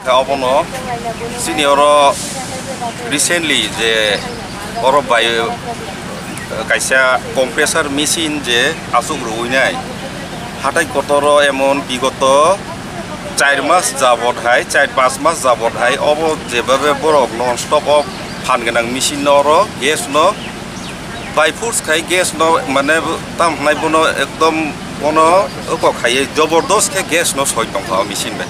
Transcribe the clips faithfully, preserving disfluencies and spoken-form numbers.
Khe obono chini oro recently je oro bai, eh, kaisa compressor machine je aswk rwinai hatai kotoro emon bigoto char mas jabot hai, char panch mas jabot hai obo jebabe borok non stop o phan gwnang machine no oro gas no by force khai gas no mane tam hwnai bono ekdom bono oko khaiye jobordos khe gas no soi tongkha o machine bai.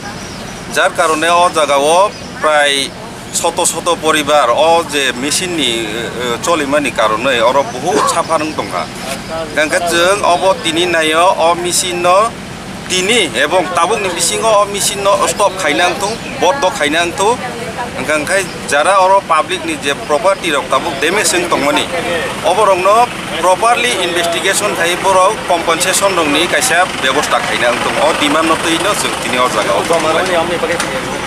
Jar karone o jaga o prai soto soto poribar o je machine ni, eh, cholimani karone oro buhut suffer wng tongkha. Hwnkhe chwng obo tini naio o machine no tini ebong tabukni bisingo o machine no stop khaina wngthung, bondo khaina wngthung. Hwnkha khe jara oro public ni je property rok tabuk damage wng tongmani, oborokno properly investigation khai borok compensation rokni kaisa bebosta khaina wngthung. O demand no twi no chwng tini o jaga o.